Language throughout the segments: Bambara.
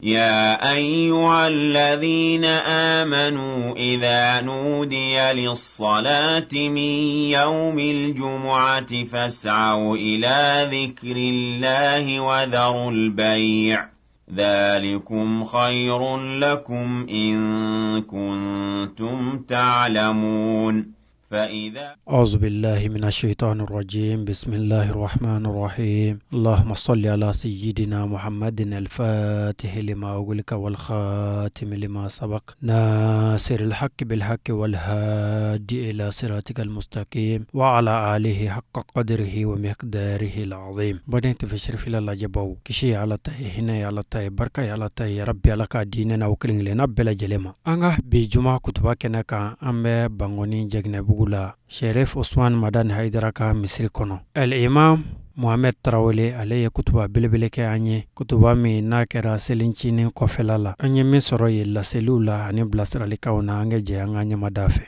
يا أيها الذين آمنوا إذا نودي للصلاة من يوم الجمعة فاسعوا إلى ذكر الله وذروا البيع ذلكم خير لكم إن كنتم تعلمون. فإذا أعوذ بالله من الشيطان الرجيم. بسم الله الرحمن الرحيم. اللهم صل على سيدنا محمد الفاتح لما أغلق والخاتم لما سبق ناصر الحق بالحق والهادي إلى صراطك المستقيم وعلى آله حق قدره ومقداره العظيم. Baden TV Cherifila lajɛbaw, kisi ye Ala ta ye, hinɛ ye Ala ta ye, barika ye Ala ta ye. Rabbi Ala k'a di ne n'aw kelen kelenna bɛɛ lajɛlen ma. An ka bi juma kutuba kɛnɛ kan, an bɛ Bankɔni Jɛginɛbugu la, Sherif Usman Madani Hayidara ka misiri kɔnɔ. El Imam Mohamed Tarawele, ale ye kutuba belebele kɛ an ye, kutuba min n'a kɛra selincinin kɔfɛla la. An ye min sɔrɔ yen laseliw la ani bilasiralikanw na, an ka jɛ an ka ɲɛmada fɛ.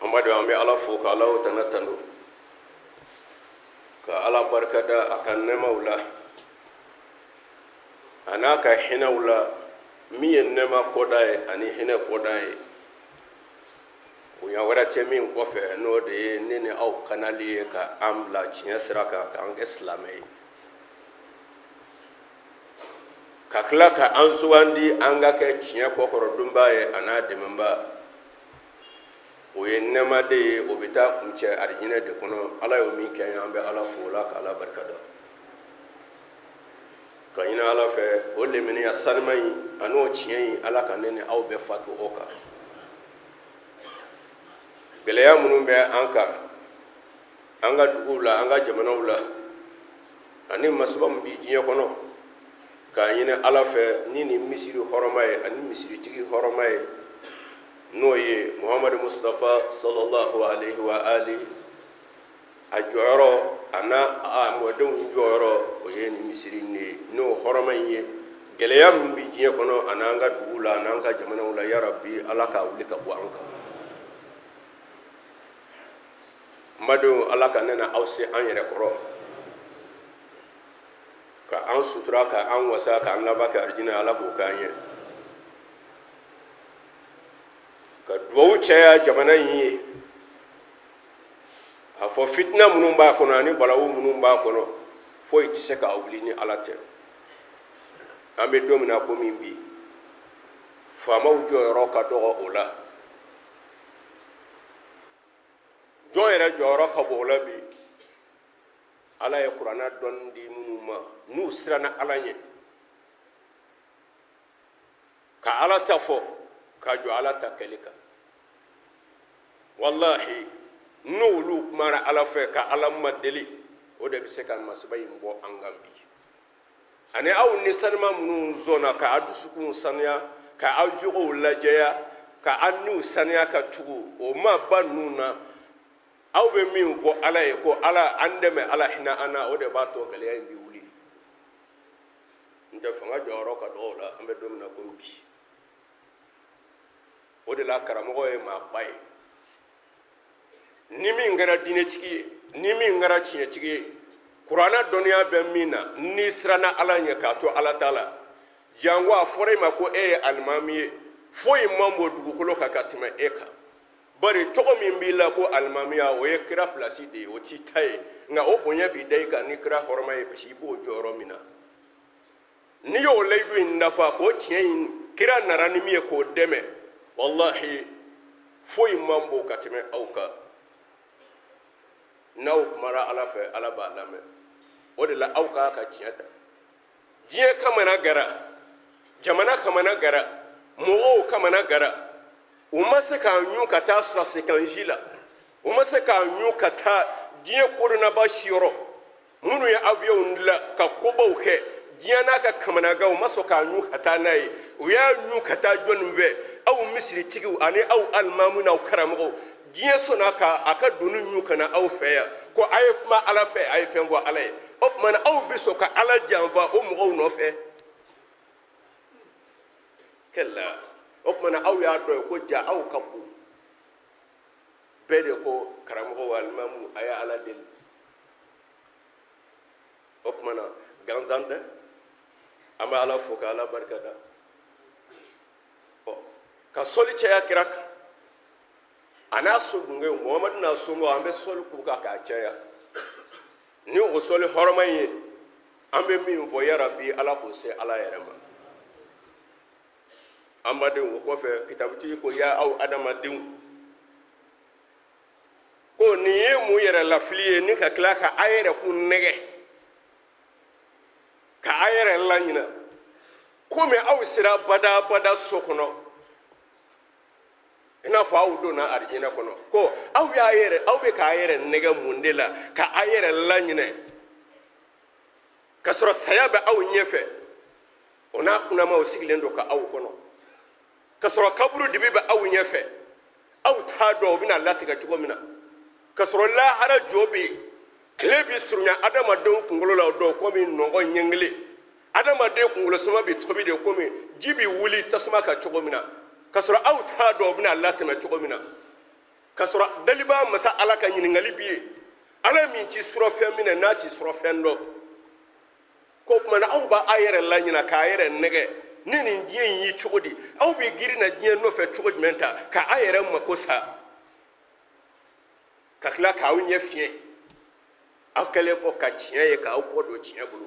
An b'a dɔn, an bɛ Ala fo ka Ala tana tando, ka Ala barikada a ka nɛɛmaw la a n'a ka hinɛw la. Min ye nɛɛma kɔda ye ani hinɛ kɔda ye, bonya wɛrɛ tɛ min kɔfɛ, n'o de ye ne ni aw kanali ye ka an bila tiɲɛ sira kan, k'an kɛ silamɛ ye, ka tila ka an sugandi an ka kɛ tiɲɛ kɔkɔrɔdonbaa ye a n'a dɛmɛbaa. O ye nɛɛma de ye, o bɛ taa kuncɛ arijinɛ de kɔnɔ. Ala y'o min kɛ, an bɛ Ala fo o la ka Ala barika da, ka ɲini Ala fɛ o lemaniya sanima in an'o tiɲɛ in, Ala ka ne ni aw bɛɛ fatu o kan. Gɛlɛya minnu bɛ an kan, an ka duguw la, an ka jamanaw la, ani masiba min bɛ diɲɛ kɔnɔ, k'a ɲini Ala fɛ ni nin misiri hɔrɔma ye ani misiritigi hɔrɔma ye, n'o ye Muhamadu Mustafa sallallahu alaihi wa ali, a jɔyɔrɔ a n'a a mɔdenw jɔyɔrɔ, o ye nin misiri in de ye, n'o hɔrɔma in ye. Gɛlɛya min bɛ diɲɛ kɔnɔ ani an ka duguw la ani an ka jamanaw la, ya Rabbi, Ala k'a wuli ka bɔ an kan. N badenw, Ala ka ne na aw se an yɛrɛ kɔrɔ, ka an sutura, ka an wasa, ka an laban kɛ arijinɛ. Ala k'o k'an ye, ka duwawu caya jamana in ye. A fɔ fitina minnu b'a kɔnɔ ani balawu minnu b'a kɔnɔ, foyi tɛ se k'a wuli ni Ala tɛ. An bɛ don min na komi bi, faamaw jɔyɔrɔ ka dɔgɔ o la. Jɔn yɛrɛ jɔyɔrɔ ka bon o la bi? Ala ye kuranna dɔnni di minnu ma, n'u siranna Ala ɲɛ, ka Ala ta fɔ, ka jɔ Ala ta kɛli kan, walahi, n'olu kumara Ala fɛ ka Ala madeli, o de bɛ se ka masiba in bɔ an kan bi. Ani aw ni sanima minnu sɔnna ka aw dusukun saniya, ka aw jogow lajɛya, ka aw niw saniya, ka tugu o maaba ninnu na, aw bɛ min fɔ Ala ye ko Ala an dɛmɛ, Ala hinɛ an na, o de b'a to gɛlɛya in bɛ wuli. N tɛ fanga jɔyɔrɔ ka dɔgɔ o la, an bɛ don min na komi bi. O de la karamɔgɔ ye maaba ye. Ni min kɛra diinɛtigi ye, ni min kɛra tiɲɛtigi ye. Kuranna dɔnniya bɛ min na, n'i siranna Ala ɲɛ k'a to Ala ta la, janko a fɔra i ma ko e ye alimami ye, foyi man bon dugukolo kan ka tɛmɛ e kan. Bari tɔgɔ min b'i la ko alimamiya, o ye kira pilasi de ye, o t'i ta ye, nka o bonya b'i da i kan ni kira hɔrɔma ye, parce que i b'o jɔyɔrɔ min na. N'i y'o layidu in dafa, k'o tiɲɛ in kira nara ni min ye k'o dɛmɛ, walahi foyi man bon ka tɛmɛ aw kan. N'aw kumara Ala fɛ, Ala b'a lamɛn. O de la aw k'a ka tiɲɛ ta. Diɲɛ kamana gara, jamana kamana gara, mɔgɔw kamana gara, u ma se k'a ɲu ka taa sɔrɔsikanji la, u ma se k'a ɲu ka taa diɲɛ kodɔnnaba siyɔrɔ. Minnu ye avion dilan ka kobaw kɛ diɲɛ n'a ka kamanagan, u ma sɔn k'a ɲu ka taa n'a ye. U y'a ɲu ka taa jɔnni fɛ? Aw misiritigiw ani aw alimamu n'aw karamɔgɔw. Diɲɛ sɔnna ka a ka doni ɲu ka na aw fɛ yan ko a ye kuma Ala fɛ, a ye fɛn fɔ Ala ye. O tuma na aw bɛ sɔn ka Ala janfa o mɔgɔw nɔfɛ? Kɛlɛ. O tuma na aw y'a dɔn ko ja aw ka bon. Bɛɛ de ko karamɔgɔw, alimamu, a ye Ala deli. O tuma na gansan tɛ, an bɛ Ala fo ka Ala barika da, ɔ ka sɔli caya kira kan a n'a so gungew, Muhamadu n'a somɔgɔw. An bɛ sɔli k'u kan k'a caya ni o sɔli hɔrɔma in ye. An bɛ min fɔ, yarabi Ala k'o se Ala yɛrɛ ma. An badenw, o kɔfɛ kitabutigi ko: ya aw adamadenw, ko nin ye mun yɛrɛ lafili ye ni ka tila ka a yɛrɛ kun nɛgɛ ka a yɛrɛ laɲina, komi aw sera badabada so kɔnɔ, i n'a fɔ aw donna arijinɛ kɔnɔ, ko aw y'a yɛrɛ, aw bɛ k'a yɛrɛ nɛgɛ mun de la ka a yɛrɛ laɲinɛ, ka sɔrɔ saya bɛ aw ɲɛfɛ, o n'a kunnamaw sigilen don ka aw kɔnɔ, ka sɔrɔ kaburu dibi bɛ aw ɲɛfɛ, aw t'a dɔn o bɛna latigɛ cogo min na, ka sɔrɔ lahara jɔ bɛ yen, tile bɛ surunya adamadenw kunkolo la o don komi nɔgɔ ɲɛngelen, adamaden kunkolo suma bɛ tobi de komi ji bɛ wuli tasuma kan cogo min na, ka sɔrɔ aw t'a dɔn o bɛna latɛmɛ cogo min na, ka sɔrɔ dalibaa masa Ala ka ɲininkali bɛ yen, Ala min ti surɔfɛn minɛ n'a ti surɔfɛn dɔn, ko tuma na aw b'a yɛrɛ laɲina k'a yɛrɛ nɛgɛ ni nin diɲɛ in ye cogo di? Aw bɛ girin na diɲɛ nɔfɛ cogo jumɛn ta ka a yɛrɛ mako sa, ka tila k'aw ɲɛ fiyɛ, aw kɛlen fɔ ka tiɲɛ ye k'aw kɔ don tiɲɛ bolo?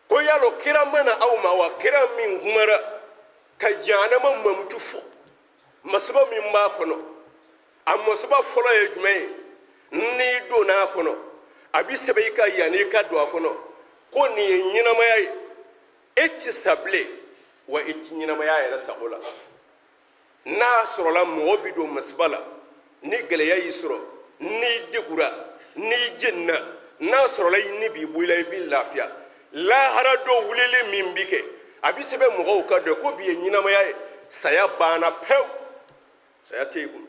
Ko yalɔ kira ma na aw ma wa? Kira min kumara ka jahanama mamutu fɔ, masiba min b'a kɔnɔ, a masiba fɔlɔ ye jumɛn ye? N'i donna a kɔnɔ, a bɛ sɛbɛn i kan yanni i ka don a kɔnɔ ko nin ye ɲɛnamaya ye, e ti sa bilen, wa i ti ɲɛnamaya yɛrɛ sago la. N'a sɔrɔla mɔgɔ bɛ don masiba la, ni gɛlɛya y'i sɔrɔ, n'i degura, n'i jenina, n'a sɔrɔla i ni b'i bɔ i la, i b'i lafiya. Lahara don wulili min bi kɛ, a bɛ sɛbɛn mɔgɔw kan dɔn ko bi ye ɲɛnamaya ye, saya banna pewu, saya tɛ yen kun.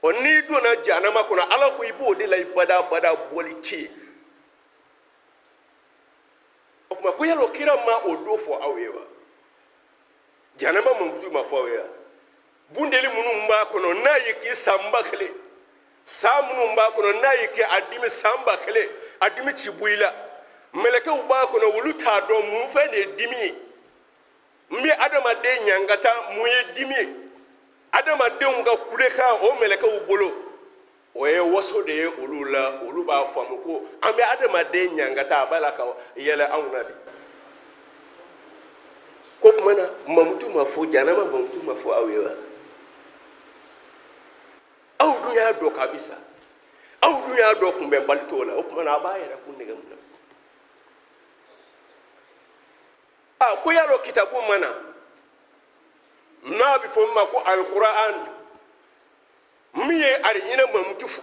Ɔ n'i donna jahanama kɔnɔ, Ala ko i b'o de la i badabada, bɔli tɛ yen. O tuma ko yala kira ma o don fɔ aw ye wa? Jahanama mankutu ma fɔ aw ye wa? Bundeli minnu b'a kɔnɔ, n'a y'i k'i san 1000, san minnu b'a kɔnɔ, n'a y'i kɛ a dimi san 1000, a dimi ti bɔ i la. Mɛlɛkɛw b'a kɔnɔ, olu t'a dɔn mun fɛn de ye dimi ye. N bɛ adamaden ɲangata, mun ye dimi ye? Adamadenw ka kulekan o mɛlɛkɛw bolo, o ye waso de ye olu la. Olu b'a faamu ko an bɛ adamaden ɲangata, a b'a la ka yɛlɛ anw na de. Ko tuma na mamutu ma fɔ, jahanama mamutu ma fɔ aw ye wa? Aw dun y'a dɔn k'a bɛ sa, aw dun y'a dɔn kunbɛnbali t'o la. O tuma na a b'a yɛrɛ kun nɛgɛ mun na? A ko y'a lɔn kitabu ma na n'a bɛ fɔ min ma ko alikuran, min ye alijinɛ mamutu fɔ,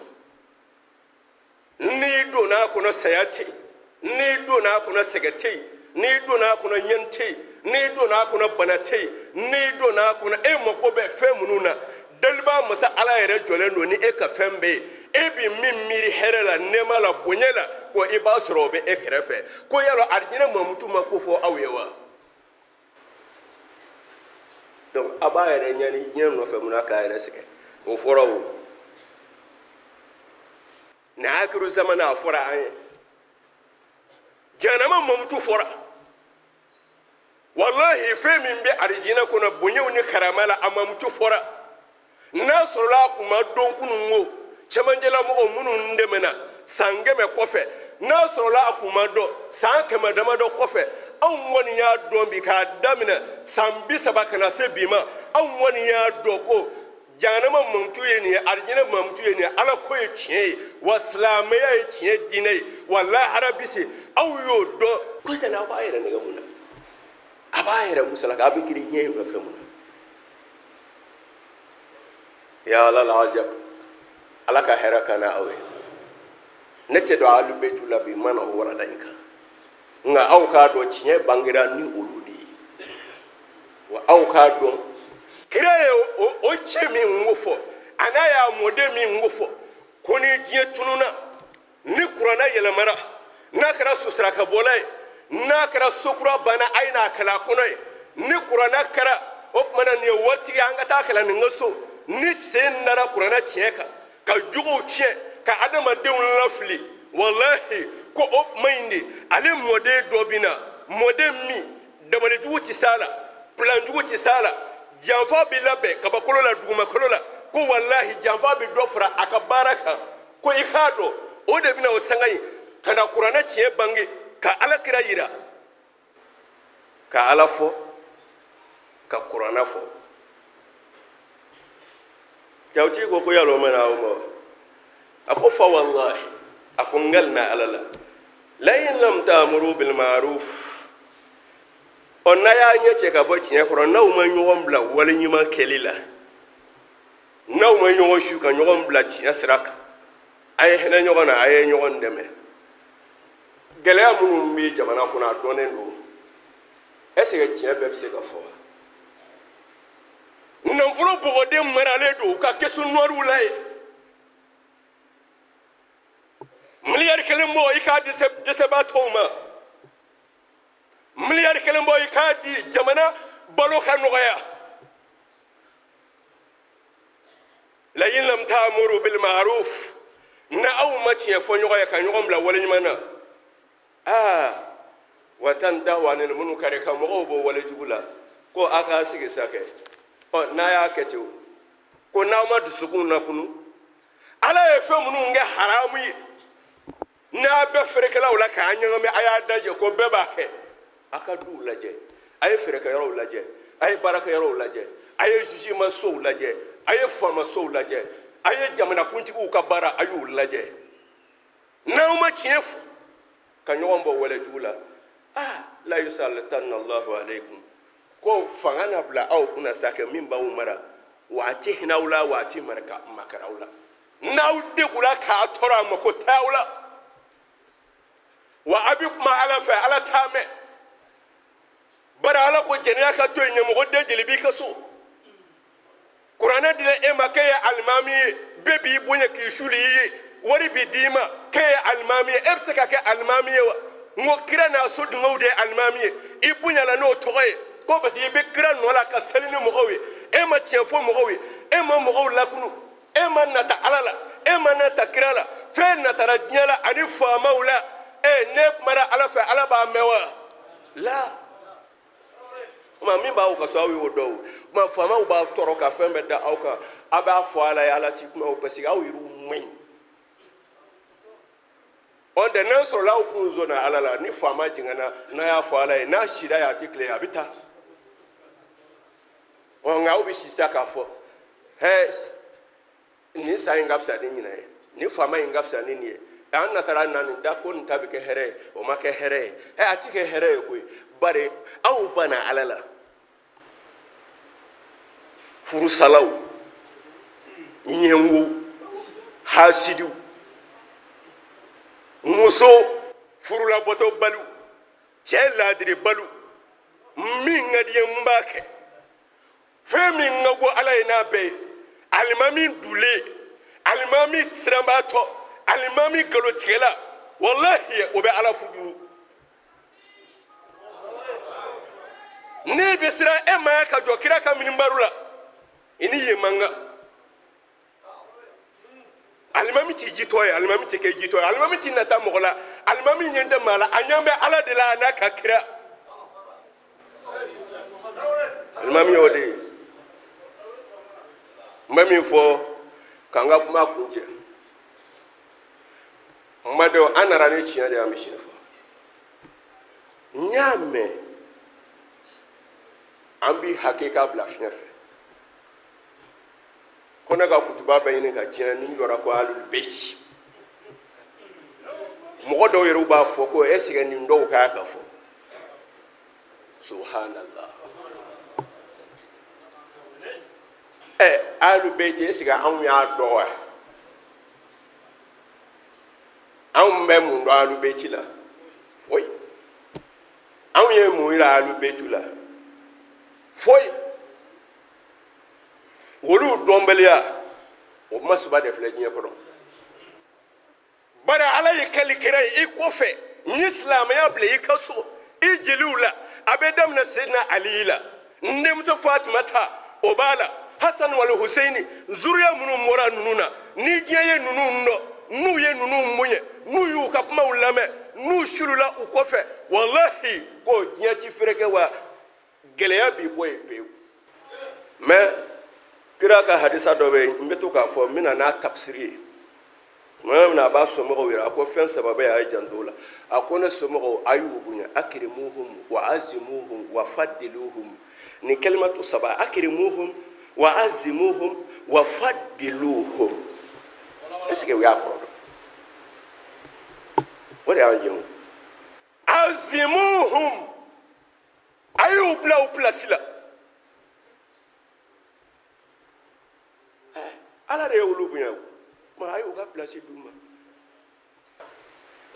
n'i donna a kɔnɔ saya tɛ yen, n'i donna a kɔnɔ sɛgɛn tɛ yen, n'i donna a kɔnɔ ɲɛni tɛ yen, n'i donna a kɔnɔ bana tɛ yen, n'i donna a kɔnɔ e mako bɛ fɛn minnu na, dalibaa masa Ala yɛrɛ jɔlen don ni e ka fɛn bɛɛ ye. E bɛ min miiri hɛrɛ la, nɛɛma la, bonya la, ko i b'a sɔrɔ o bɛ e kɛrɛfɛ. Ko yala alijinɛ mamutu ma ko fɔ aw ye wa? Donc a b'a yɛrɛ ɲani diɲɛ nɔfɛ mun na k'a yɛrɛ sɛgɛn? O fɔra o. Nin akiru zamana a fɔra an ye, jahanama mamutu fɔra. Walahi, fɛn min bɛ arijinɛ kɔnɔ bonyaw ni karama la, a mamutu fɔra. N'a sɔrɔla a kun ma dɔn kunun ko cɛmancɛlamɔgɔw minnu dɛmɛna san 100 kɔfɛ, n'a sɔrɔla a kun ma dɔn san 100 damadɔ kɔfɛ, anw kɔni y'a dɔn bi k'a daminɛ san 30 ka na se bi ma, anw kɔni y'a dɔn ko jahanama mamutu ye nin ye, arijinɛ mamutu ye nin ye, ala ko ye tiɲɛ ye, wa silamɛya ye tiɲɛ diinɛ ye, wa lahara bi se, aw y'o dɔn. Ko sani aw b'a yɛrɛ nɛgɛ mun na? A b'a yɛrɛ musalaka, a bɛ girin diɲɛ in nɔfɛ mun na? Ya ala lajab, ala ka hɛrɛ ka na aw ye. Ne tɛ don alu betu la bi, n ma na o walanda in kan, nka aw k'a dɔn tiɲɛ bangera ni olu de ye, wa aw k'a dɔn kira ye o cɛ min ko fɔ, a n'a y'a mɔden min ko fɔ, ko ni diɲɛ tununa, ni kuranɛ yɛlɛmara, n'a kɛra sosiraka bɔla ye, n'a kɛra sokura banna, a ye n'a kalan a kɔnɔ ye, ni kuranɛ kɛra o tuma na nin ye waritigi, an ka taa kalan nin ka so, ni sen nana kuranɛ tiɲɛ kan ka jogow tiɲɛ ka adamadenw lafili, walahi ko o tuma in de ale mɔden dɔ bɛ na, mɔden min dabalijugu tɛ s'a la, pilanjugu tɛ s'a la, janfa bɛ labɛn kabakolo la, dugumakolo la, ko walahi janfa bɛ dɔ fara a ka baara kan. Ko i k'a dɔn o de bɛna o sanga in ka na kuranɛ tiɲɛ bange, ka ala kira yira, ka ala fɔ, ka kuranɛ fɔ. Jawutigi ko ko yala o mana aw ma wa? A ko fa wallahi, a ko n kalina ala la, la in lam ta'muru bil ma'ruf, ɔ n'a y'a ɲɛ cɛ ka bɔ tiɲɛ kɔrɔ, n'aw ma ɲɔgɔn bila wale ɲuman kɛli la, n'aw ma ɲɔgɔn su ka ɲɔgɔn bila tiɲɛ sira kan, a ye hinɛ ɲɔgɔn na, a ye ɲɔgɔn dɛmɛ. Gɛlɛya minnu bɛ jamana kɔnɔ, a dɔnnen don. Est ce que tiɲɛ bɛɛ bɛ se ka fɔ wa? Nafolo bɔgɔden maralen don u ka caisse noirew la yen, miliyari 1 bɔ i k'a di dɛsɛbaatɔw ma, miliyari 1 bɔ i k'a di jamana balo ka nɔgɔya. La in lam ta'muru bil ma'ruf, na aw ma tiɲɛ fɔ ɲɔgɔn ye ka ɲɔgɔn bila waleɲuman na, aa wa tantahu anil munkari, ka mɔgɔw bɔ walejugu la, ko a k'a sigi sa kɛ. Ɔ n'a y'a kɛ ten o, ko n'aw ma dusukun nakunu, ala ye fɛn minnu kɛ haramu ye, n'a bɛɛ feerekɛlaw la k'a ɲagami, a y'a dajɛ ko bɛɛ b'a kɛ. A ka duw lajɛ, a ye feerekɛyɔrɔw lajɛ, a ye baarakɛyɔrɔw lajɛ, a ye jugement sow lajɛ, a ye faamasow lajɛ, a ye jamanakuntigiw ka baara, a y'u lajɛ. N'aw ma tiɲɛ fɔ ka ɲɔgɔn bɔ wale jugu la, ah la yusallitanna allahu aleykum, ko fanga na bila aw kunna sa kɛ min b'aw mara, wa a tɛ hinɛ aw la, wa a tɛ makari aw la. N'aw degula k'a tɔɔrɔ, a mako tɛ aw la, wa a bɛ kuma ala fɛ, ala t'a mɛn. Bari ala ko jɛnɛya ka to yen, ɲɛmɔgɔ den jeli b'i ka so. Kuranɛ dila e ma k'e ye alimami ye, bɛɛ b'i bonya k'i suli i ye, wari bi d'i ma k'e ye alimami ye. E bɛ se ka kɛ alimami ye wa? N ko kira n'a sodenw de ye alimami ye, i bonyala n'o tɔgɔ ye ko parce que i bɛ kira nɔ la ka seli ni mɔgɔw ye. E ma tiɲɛ fɔ mɔgɔw ye, e ma mɔgɔw lakunu, e ma nata ala la, e ma nata kira la, fɛn natara diɲɛ la ani faamaw la. E ne kumara ala fɛ, ala b'a mɛn wa? La kuma min b'aw ka so, aw y'o dɔn. O kuma faamaw b'aw tɔɔrɔ ka fɛn bɛɛ da aw kan, aw b'a fɔ ala ye, ala ti kuma o, parce que aw yɛrɛw man ɲi. Ɔ tɛ n'a sɔrɔla aw kun sɔnna ala la, ni faama jiginna, n'a y'a fɔ ala ye, n'a sira ye, a tɛ tile, a bɛ taa. Ɔ nka aw bɛ si sa k'a fɔ hɛ, nin san in ka fisa ni ɲinan ye, nin faama in ka fisa ni nin ye, an natara na nin da ko nin ta bɛ kɛ hɛrɛ ye, o ma kɛ hɛrɛ ye. Ɛ a ti kɛ hɛrɛ ye koyi, bari aw banna ala la. Furusalaw, ɲɛngo, hasidiw, muso furulabɔtɔ baliw, cɛ laadiri baliw, min ka di ye n b'a kɛ, fɛn min ka go ala ye n'a bɛɛ ye, alimami dulen, alimami siranbaatɔ, alimami galotigɛla, walahi o bɛ ala fudunu. N'i bɛ siran e ma ka jɔ kira ka minbaru la, i ni yen man kan. Alimami ti jitɔ ye, alimami tɛ kɛ jitɔ ye, alimami ti nata mɔgɔ la, alimami ɲɛ tɛ maa la, a ɲɛ bɛ Ala de la a n'a ka kira. Alimami y'o de ye. N bɛ min fɔ k'an ka kuma kuncɛ, n badenw, an nana ni tiɲɛ de ye, an bɛ tiɲɛ fɔ. N y'a mɛn an bi hakika bila fiɲɛ fɛ ko ne ka kutuba bɛ ɲini ka tiɲɛ ni n jɔra ko alul beti. Mɔgɔ dɔw yɛrɛ b'a fɔ ko est ce que nin dɔw ka kan ka fɔ? Subhanallah. Ɛ, alul beti, est ce que anw y'a dɔn wa? Anw bɛ mun dɔn alul beti la? Foyi. Anw ye mun yira alul beti la? Foyi. Olu dɔnbaliya, o masiba de filɛ diɲɛ kɔnɔ. Bari Ala ye kali kira ye i kɔfɛ, n ye silamɛya bila i ka so, i jeliw la. A bɛ daminɛ Sedina Ali la, n denmuso Fatumata o b'a la, Hasan wali Huseini, zuriya minnu bɔra ninnu na, ni diɲɛ ye ninnu dɔn, n'u ye ninnu bonya, n'u y'u ka kumaw lamɛn, n'u sulula u kɔfɛ, walahi ko diɲɛ ti fereke wa gɛlɛya bi bɔ yen pewu. Mais kira ka hadisa dɔ bɛ yen, n bɛ to k'a fɔ, n bɛ na n'a tafsiri ye tuma min na, a b'a somɔgɔw yira, a ko fɛn saba bɛ yen, a ye janto o la. A ko ne somɔgɔw, a y'u bonya, akirimuhum wa azimuhum wa fadiluhum. Nin kalimatu saba, akirimuhum wa azimuhum wa fadiluhum, est ce que u y'a kɔrɔ dɔn? O de y'an jɛn o. Azimuhum, a y'u bila u pilasi la. Ala de ye olu bonya, kuma a y'u ka pilasi d'u ma.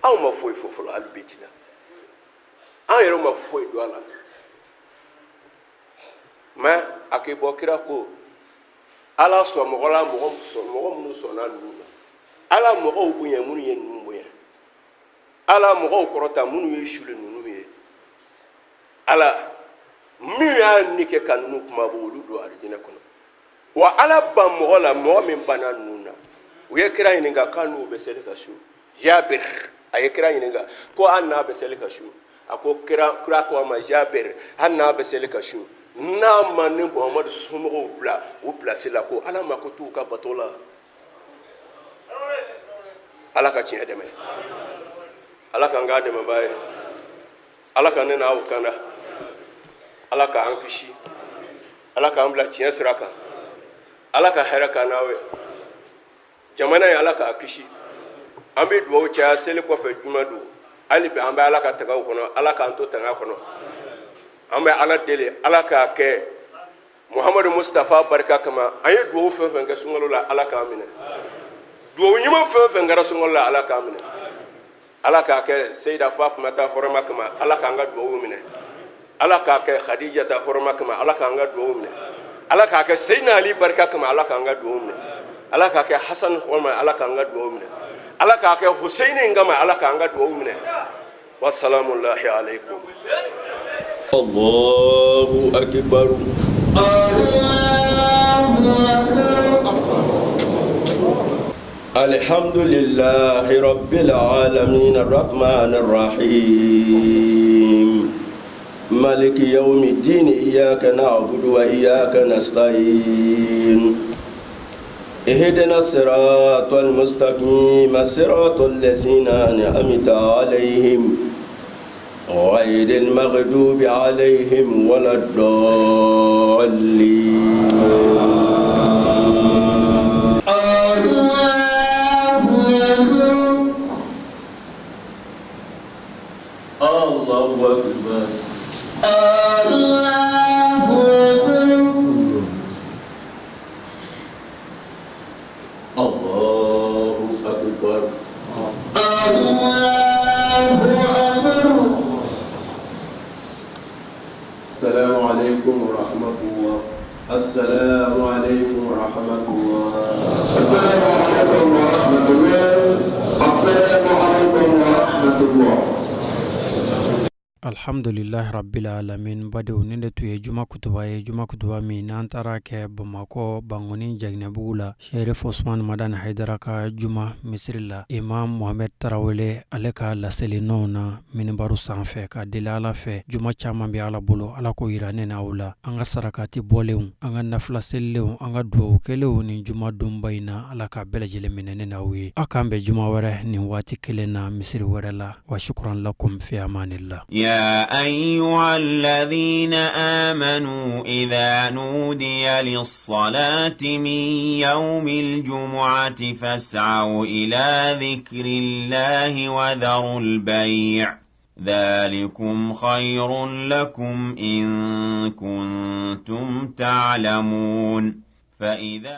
Anw ma foyi fɔ fɔlɔ alu beti la, an yɛrɛ ma foyi dɔn a la. Mais a k'i bɔ kira ko Ala sɔn mɔgɔ la, mɔgɔ sɔn, mɔgɔ minnu sɔnna ninnu ma. Ala mɔgɔw bonya minnu ye ninnu bonya, Ala mɔgɔw kɔrɔta minnu ye suli ninnu ye, Ala min y'a ni kɛ ka ninnu kuma bɔ, olu don arijinɛ kɔnɔ. Wa Ala ban mɔgɔ la, mɔgɔ min banna ninnu na. U ye kira ɲininka k'a n'u bɛ seli ka su. Jabir a ye kira ɲininka ko an n'a bɛ seli ka su. A ko kira, kira ko a ma, Jabir, hali n'a bɛ seli ka su, n'a ma ni Muhamadu somɔgɔw bila u pilasi la, ko Ala mako t'u ka bato la. Ala ka tiɲɛ dɛmɛ, Ala k'an k'a dɛmɛbaa ye, Ala ka ne n'aw kanda, Ala k'an kisi, Ala k'an bila tiɲɛ sira kan, Ala ka hɛrɛ k'an n'aw ye. Jamana ye, Ala k'a kisi. An bɛ dugawu caya seli kɔfɛ juma don. Hali bi an bɛ Ala ka tagaw kɔnɔ, Ala k'an to tanga kɔnɔ. An bɛ Ala deli, Ala k'a kɛ Muhamadu Mustafa barika kama. An ye dugawu fɛn fɛn kɛ sunkalo la, Ala k'an minɛ. Dugawu ɲuman fɛn fɛn kɛra sunkalo la, Ala k'an minɛ. Ala k'a kɛ Seyida Fatumata hɔrɔma kama, Ala k'an ka dugawu minɛ. Ala k'a kɛ Khadijata hɔrɔma kama, Ala k'an ka dugawu minɛ. Ala k'a kɛ Seyidina Ali barika kama, Ala k'an ka dugawu minɛ. Ala k'a kɛ Hasan hɔrɔma, Ala k'an ka dugawu minɛ. Ala k'a kɛ Huseyini kama, Ala k'an ka dugawu minɛ. Wasalamulahi aleykum. Allahu akbar. Alhamdulillahi rabbil alamin arrahmanir rahim maliki yawmiddin iyyaka na'budu wa iyyaka nasta'in ihdina siratal mustaqim siratal ladzina an'amta alaihim غير المغضوب عليهم ولا الضالين. الله أكبر. الله أكبر. الله أكبر. الله أكبر. السلام عليكم ورحمة الله. السلام عليكم ورحمة الله. السلام عليكم ورحمة الله. السلام عليكم ورحمة الله. Alhamdulilahi rabbil alamin. Badenw, nin de tun ye juma kutuba ye, juma kutuba min n'an taara kɛ Bamakɔ Bankoni Jaginɛbugu la, Sherif Usman Madani Hayidara ka juma misiri la, Imam Mohamed Tarawele ale ka laseli nɔ na minibaru sanfɛ. Ka deli Ala fɛ, juma caman bɛ Ala bolo, Ala k'o yira ne n'aw la. An ka sarakati bɔlenw, an ka nafila selilenw, an ka dugawu kɛlenw ni juma donba in na, Ala k'a bɛɛ lajɛlen minɛ ne n'aw ye. Aw k'an bɛn juma wɛrɛ nin waati kelen na misiri wɛrɛ la. Wa shukran lakum fi amanillah. يا أيها الذين آمنوا إذا نودي للصلاة من يوم الجمعة فاسعوا إلى ذكر الله وذروا البيع ذلكم خير لكم إن كنتم تعلمون. فإذا